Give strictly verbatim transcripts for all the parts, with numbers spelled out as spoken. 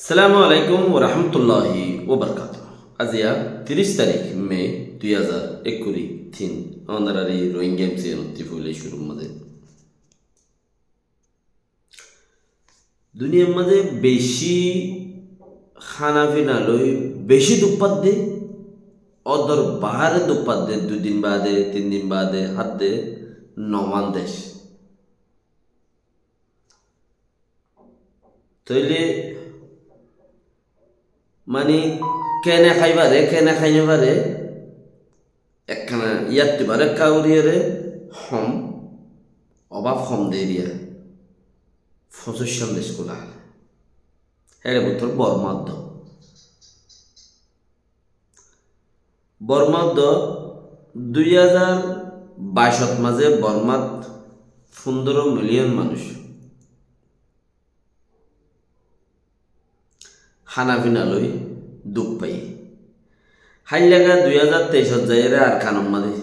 Assalamu alaikum warahmatulláhi wabarakátuhu. Aziya tiríc tarík me dui házar ekkuri tin, ónorari Rohingya M C N ottí foila cúrur mazé. Duniyar mazé beci hána fina loi beci duk fadde, ódor baáre duk fadde, dui din baade, tin din baade, hádde noman dec. Tóile mani kene hái fare, kene hái no fare, ekkana yáttu bare ekka guriyore hom, obab hom de eriya. Foñsiccan dec kula. Ere bútore Borma do. Bormat do dui házar baicot mazé Bormat fundoro miliyon manúic hána fina loi duk faiye. Háilla dui házar teicot zaiyóre Arkanor mazé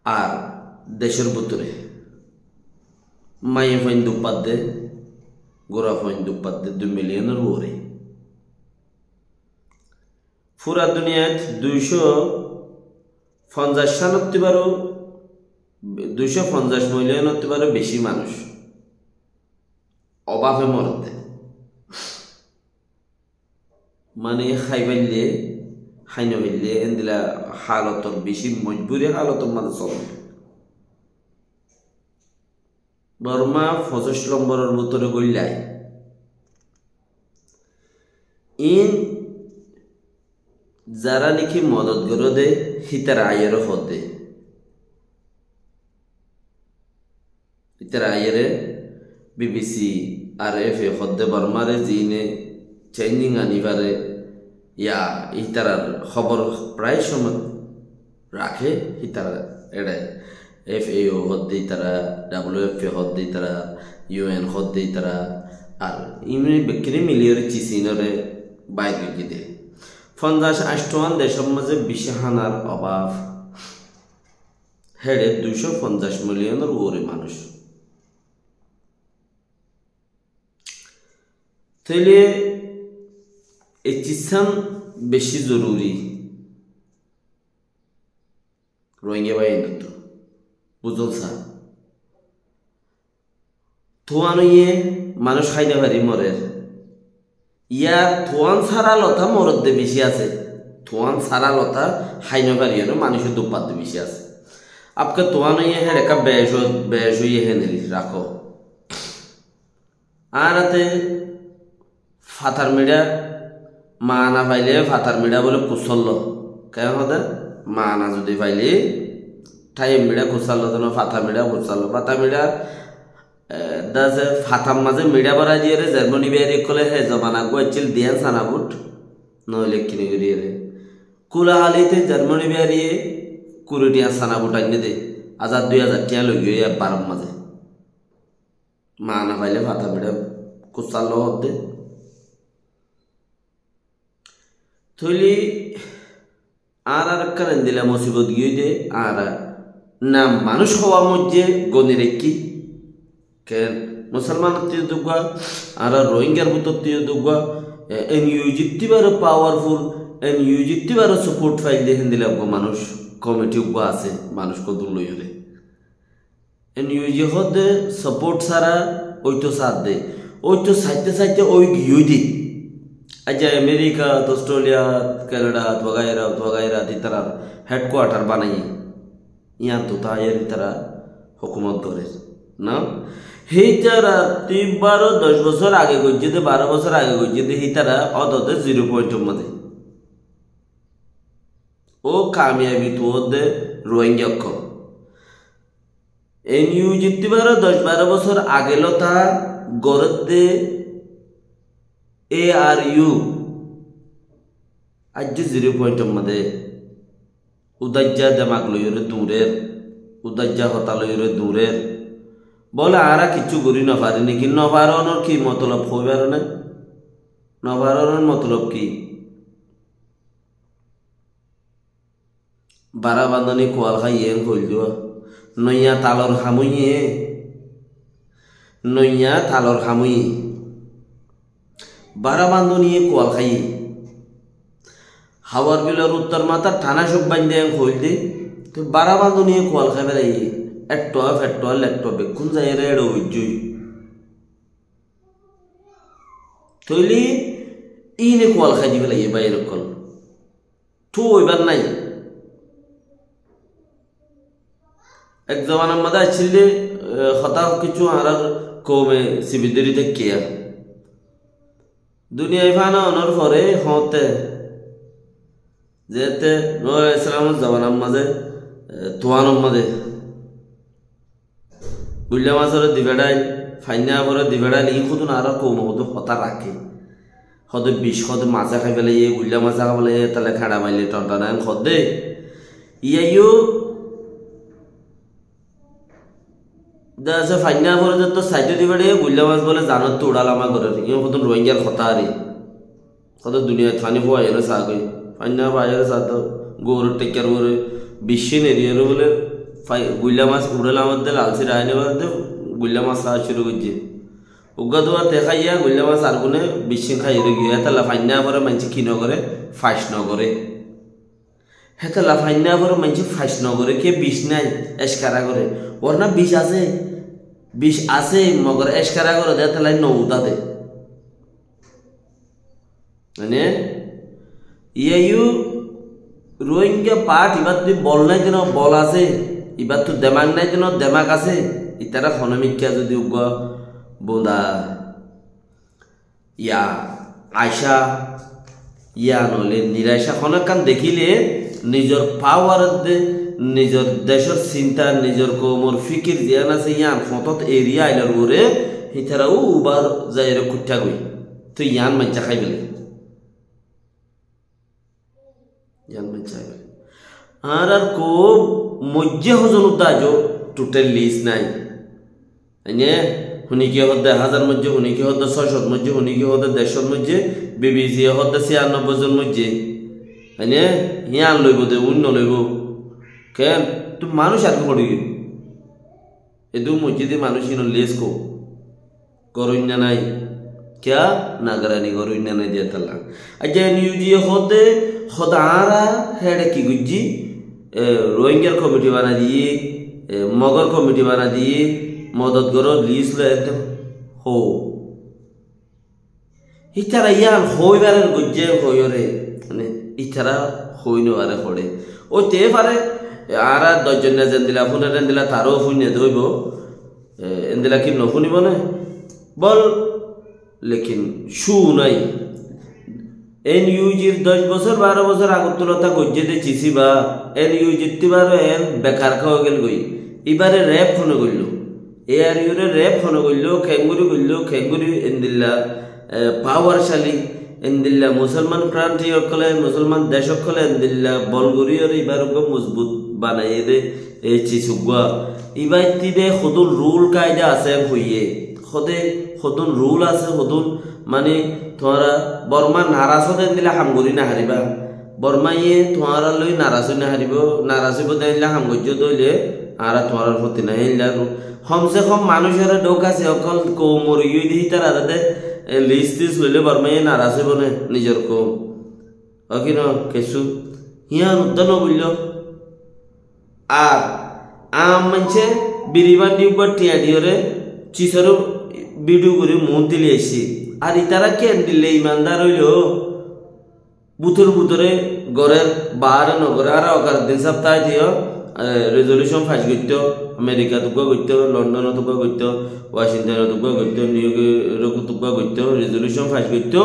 ar decór bútore maiyafuain duk fadde, gurafuain duk fadde dui miliyonor uore. Fura duniyait duicó fonzaic hánottú baró, duicó fonzaic miliyonottú baró beci manúic obafe moredde. Mane hái faille, hái no faille, endilla halotor beci mojburi halotor mazé soler. Borma foñsicc lomboror bútore goillai. In zara niki modot goróde, hítara aiyóre hoódde. Hítara aiyóre B B C ar F A hoódde Bormare zine changing ani fare, ya hítarar hóbor prai somot raké, hítara ere F A O hoódde hítara, W F P hoódde hítara, U N hoódde hítara, ar imne bekkúne miliyóre cisinore bair goijjé de. Fonzaic anctuán decor mazé beci hánar obab. Héçe duicó fonzaic miliyonor uore manúic. Tóile e cizzán beci zoruri Rohingya báiyainottu. Buzón sa. Tuán óiye manúic hái no fari morer. Yar tuán sára lota moredde beci asé. Tuán sára lota hái no fari yóre manúic duk fadde beci asé. Abke tuán óiye héçe ekka bec, bec óiye héneri rakó. Añára te fatar miça, maana faile fatar miça bóle kussállo. Ken hoóde? Maana zodi faile, thaim miça kussállo, zeno fatar miça kussállo. Fatar miça, e, dase fatar mazé miça borai diyóre Germany biyari ókkole he zomana gua accíl diyan sana bút, noóile kini gorí ere. Kula halite Germany biyariye kuri tiya sana bút ainne de, házar dui házar tiya loi giyói ek baror mazé. Maana faile fatar miça kussállo hoódde. Tóile añárar ekkán endilla musibot giyói de, añára nam manúic hoówa moijjé goni raikkí. Ken, Musolmanottú yó duggúa, añára Rohingyar bútottú yó duggúa, e, N U G ttú baró powerful, N U G ttú baró support fail de héndilla uggúa manúic, komiti uggúa asé, manúic hoddúr loiyóre. N U G hoódde support sára óito saádde. Óito saite saite ói giyói de. Aijja America, Australia, Canada, wagaira, wagaira, ítarar headquarter banaiyé. Iyántu táiyer ítara hókumot gorér. No? Hítara tin baró doc bosór age goijjé de, baró bosór age goijjé de, hítara ódode zero point or mazé. Ó kamiyabi tuwódde Rohingya ókkol. N U G ttú baró doc baró bosór age lota gorédde A R U. Aijjó zero point or mazé. Udaijja demak loiyóre duñrer, udaijja hotá loiyóre duñrer. Bóle añára kiccú gorí nofarí niki? Nofarónor ki motolob hoói faro né? Nofarónor motolob ki? Bara bandóni kual háiye en hoildúa. Noiya talor ham óiye. Noiya talor ham óiye. Bara banduniye kual háiye. Hawar bilor uttor matát thana cók baindé en hoil de. Te bara banduniye kual hái felaiye. Ettua, fettua, lettua bekkún zaiyóre eçe uijjoi. Tóile ine kual hái di felaiye bái ókkol. Thu óibar nai. Ek zobanar mazé accíl de, e, hotá kessú añárar koume sibi dóri táikke. Duniyai fana ónor fore hoóñtte, zeéñtte Nuh aláihis salamor zobanar mazé, e, tuánor mazé guilla masóre di feçáil, fainna áfore di feçáil, iín hodún añárar koume hodún hotá raké. Hóde bic, hóde masé hái felaiye, guilla masé hái felaiye, tale keñça maille tontona en hóde. Iyá yó de asé fainna áfore zettót saidde di feçáiye, guilla mas bóle zanottu uçá lama gorér. Iín hodún Rohingyar hotá ar. Hóde duniyait faní fúaiyóre saá goi. Fainna fúaiyóre saá to gouror thekkar uore biccín eriyóre bóle fai-, guilla mas uçá lamadde, lalsir aine baade guilla mas háa cúru goijjé. Uggúa duwa te háiya guilla mas ar gune biccín háiyore giyé, hétolla fainna fore maincé ki no goré, fac no goré. Hétolla fainna fore maincé fac no goré, ke bic nai, eskara goré. Orna bic asé, bic asé, mogor eskara goré de, hétolla no uda de. Mane, iyá yó Rohingya part, ibáttu bol nai de no, bol asé, ibáttu demak nai de no, demak asé, itará hono mikká zodi uggúa bunda, iyá, acá, iyá noóile niracá, hono ekkán dekíle nizor pawar de, nizor decór sinta, nizor koumor fikir ziyán asé, iyán fotót eriya ailor uore, itará ubar zaiyóre kuittá goi. Toi iyán maincé hái fele. Iyán maincé hái fele. Añárar koum moijjé hozon udda aijjó total list nai. Ene hunikiye hódde házar moijjé, hunikiye hódde sócot moijjé, hunikiye hódde dercot moijjé, B B C ye hódde siyannobboi zon moijjé. Ene hiyán loibo de, uin no loibo. Ken? Tui manúic ar ki fori giyói? Edún moijjé de manúic inor list kóu? Goróinna nai. Kiyá? Nagarani goróinna nai de hétolla. Aijja N U G ye hódde, hóde añára héçe ki goijjí? E, Rohingyar komiti banai diyé, e, Mogor komiti banai diyé, modot goró, list loi ekdom hó. Ítara iyán hoói farer goijjé hoiyóre, mane, ítara hoói no fare hoçé. Óite fare, e, añára doc zon ne zendilla fúner endilla taró fúinne de óibo, e, endilla ki no fúnibo né? Bol, lekin cú nai. N U G r doc bosór, baró bosór agottú lota goijjé de cisí ba, N U G r tíbaró en bekar ká óigel goi. Ibáre rep hone goilló? A R U re rep hone goilló, kengori goilló, kengori endilla, e, powerful, endilla Musolman country ókkole, Musolman dec ókkole endilla bol gorí ore ibár uggúa mozbut banaiyé de, e cis uggúa. Ibátti de hodún rule kaida asé hoiyé. Hóde hodún rule asé, hodún mani tuáñra Borma naras óde endilla ham gorí no faribá. Bormaye tuáñrar loi naras ói no faribó, naras óibo de endilla ham goijjó de óile añára tuáñrar foti nai endilla. Hom se hom manúic ore dhouk asé ókkol koum mori giyói de ítarare de, e, list tis loile Bormaye naras óibo né nizor koum. Ó ki no, kessú. Híyan uddá no boilló. Ar aam maincé biri bandi uggúa thiañ diyóre cisóre bidiu gorí muúntu loi aiccí. Ar itará ki endilla imandar óilo? Bútor bútore gorér, baáre no goré. Ar okar din sápta aitiyó, e, resolution fas goittó, Amerikat uggúa goittó, Londonot uggúa goittó, Washingtonot uggúa goittó, New Yorkot uggúa goittó, resolution fas goittó,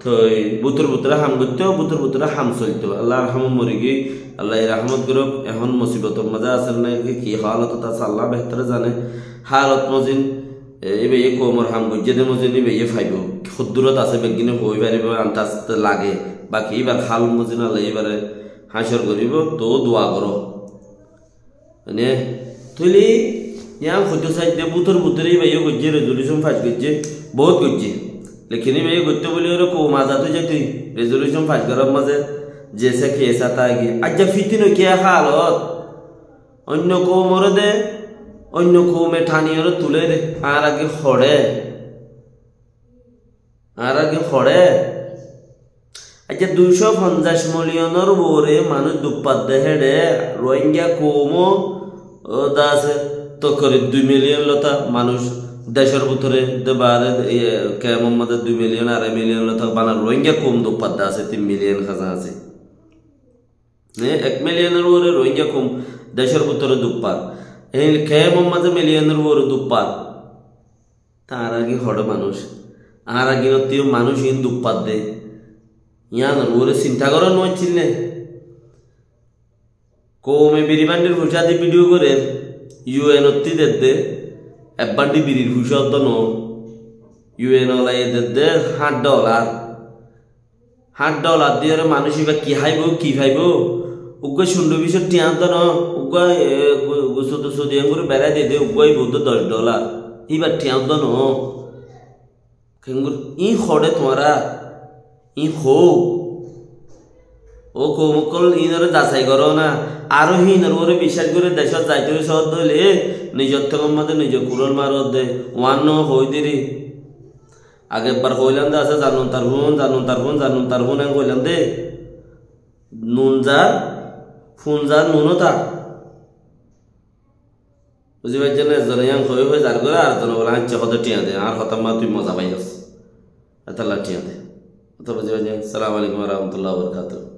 toi bútor bútore ham goittó, bútor bútore ham soltó. Allar rahamot mori giyói, Allaye rahamot gorouk, ehón musibotor mazé asé né ki, ki halotot asé Allah behtore zane. Halot mozin, e, íbaye koumor ham goijjé de mozin íbaye faibo. Hoddurot asé beggúne hoi faribo, andaz lage. Baki íbar hal mozin Allaye íbare hácor goribo, to dua goró. Mane, tóile yián hoitó saidde bútor bútore íbaye goijjé, resolution fas goijjé, bout goijjé. Lekin íbaye goittó buli ore koum azad ói zaito, resolution fas gorar mazé jese ki esa táke. Aijja fitina ki halot? Oinno koum ore de, Oinno koume thaniyoré tulé de, añára ki hoçé? Añára ki hoçé? Accá, duicó fonzaic miliyonor uore manúic duk fadde héçe, Rohingya koum ó, ó, de asé, tokorib dui miliyon lota manúic decór bútore, de baáre, iye, kemor mazé dui miliyon, arai miliyon lota bana Rohingya koum duk fadde asé, tin miliyon haza asé. Ne, ek miliyonor uore Rohingya koum decór bútore duk far. Ei kemor mazé miliyonor uore duk far. Te añára ki hoçé manúic? Añára ki nottí manúic in duk fadde? Iyanor uore sinta goró no accíl né? Koume biri bandir fuisá di video gorer, U N ottí dedde, ek bandi birir fuisá oddó no. U N olaye dedde háñt dolar. Háñt dolar diyóre manúic íba ki háibo, ki faibo? Uggúa cundhu bicór thiañ dóno, uggúa, e, gu-, gu-, sudu sudu engori berai dede, uggúa íba uddú doc dolar. Íbar thiañ dóno. Kengori, íin hoçé tuáñra? Íin hou. Ó koum ókkol, íinoré zasai goró na. Aró híinor uore biccác gorí decót zaito óile, nizor thengor mazé nize kuçól maro de, uán no hoi diri. Age ebbar hoilam de asé, zar nun tar fun, zar nun tar fun, zar nun tar fun, en hoilam de. Nun zar, fun zar, nun ó tar. Buzi faijjó né? Ezzone yián hoi hoi zar goré, ar ezzone bóle, "Accá, hode thiañ de, añár hotár mazé tui moza faiyós." Etolla thiañ de. Hotá buzi faijjó né? Assalamu alaikum wa rahmatullahi wa barakatuhu.